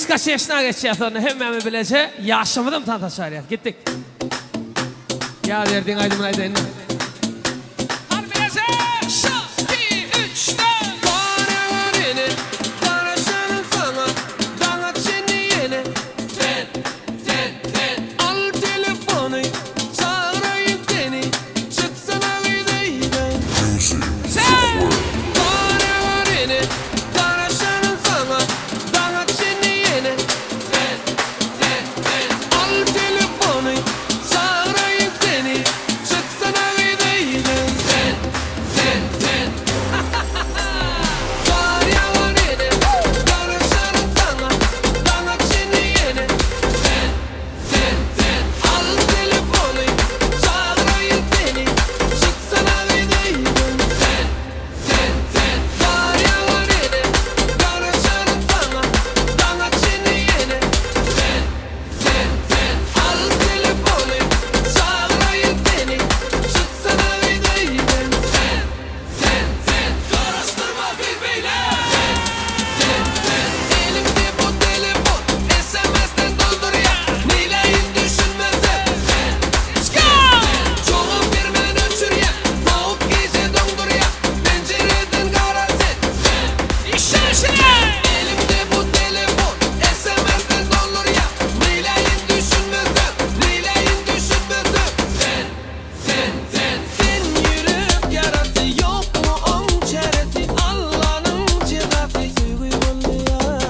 Diskoşeşna geçýäs onda hemmämiz bileje ýaşymyzam tansa çarýas. Gitdik. Ýaz erdiň aýdymyny aýdaýynda. Hany bileje şa ki üç dört. Garaňar ene, garaşaryn saňa, daňa çenli ýene. Sen, sen, sen. Al telefony, çagyraýyn seni, çyksana gyz öýden. Sen. Garaňar ene, garaşaryn saňa, daňa çenli ýene. Sen, sen, sen. Al telefony, çagyraýyn seni, çyksana gyz öýden. Sen, sen, sen. Gar ýagar ene, garaşaryn saňa, daňa çenli ýene. Sen, sen, sen. Al telefony, çagyraýyn seni, çyksana gyz öýden. Sen, sen, sen. Gar ýagar ene, garaşaryn saňa, daňa çenli ýene. Sen, sen, sen. Al telefony, çagyraýyn seni, çyksana gyz öýden. Sen, sen, sen. Garaşdyrma gyz beýle. Sen, sen, sen. Elimde bu telefon, SMS-den doldurýar, neýläýin düşünmezem. Sen, sen, sen. Jogap bermän öçürýär, sowuk gije doňdurýar, penjireden gara sen. Sen, Işe işine. Elimde bu telefon, SMS-den doldurýar, neýläýin düşünmezem, neýläýin düşünmezem. Sen, sen, sen. Sen ýürek ýarasy, ýokmy oň çäresi, Allanyň jezasy söýgi bolýar.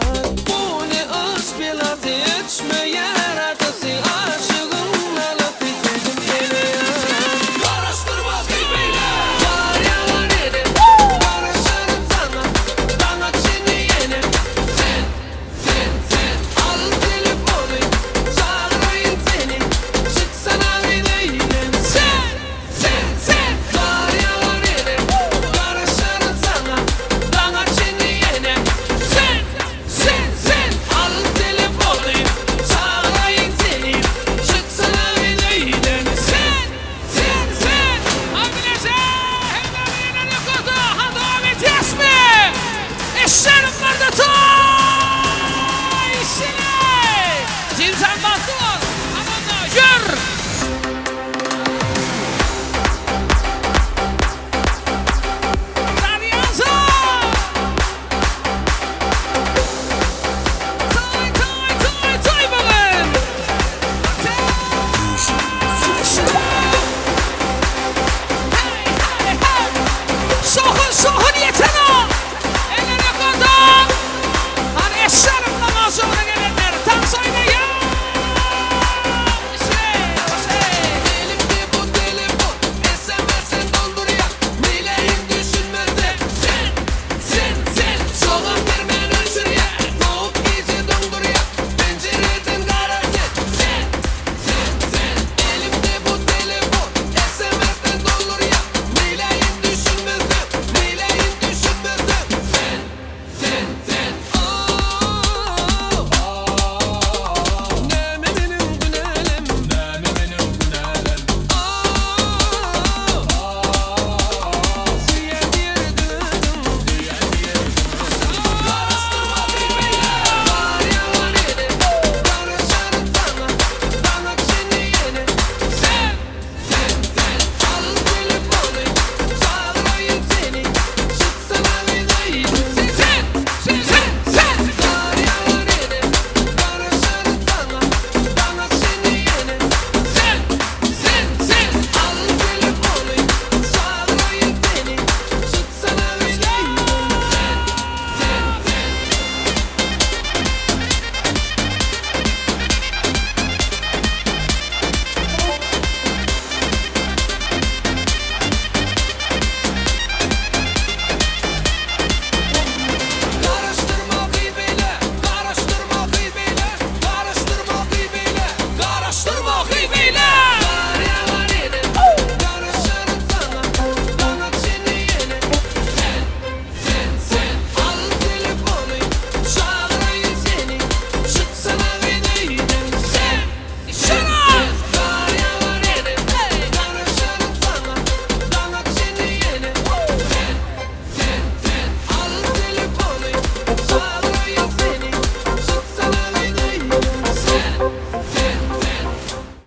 Bu ne yşk belasy, öçmeýär atasy, aşygyň nalasy, söýdüm seni ýar. Garaşdyrma gyz beýle. Gar ýagar ene, garaşaryn saňa, daňa çenli ýene. Sen, sen, sen. Al telefony, çagyraýyn seni, çyksana gyz öýden. Sen, sen, sen. Gar ýagar ene, garaşaryn saňa, daňa çenli ýene. Sen, sen, sen. Al telefony, çagyraýyn seni, çyksana gyz öýden. Sen, sen, sen. Hany bileje hemmämiz ýokarda. Hany dowam edýäsmi? Eşerim barda.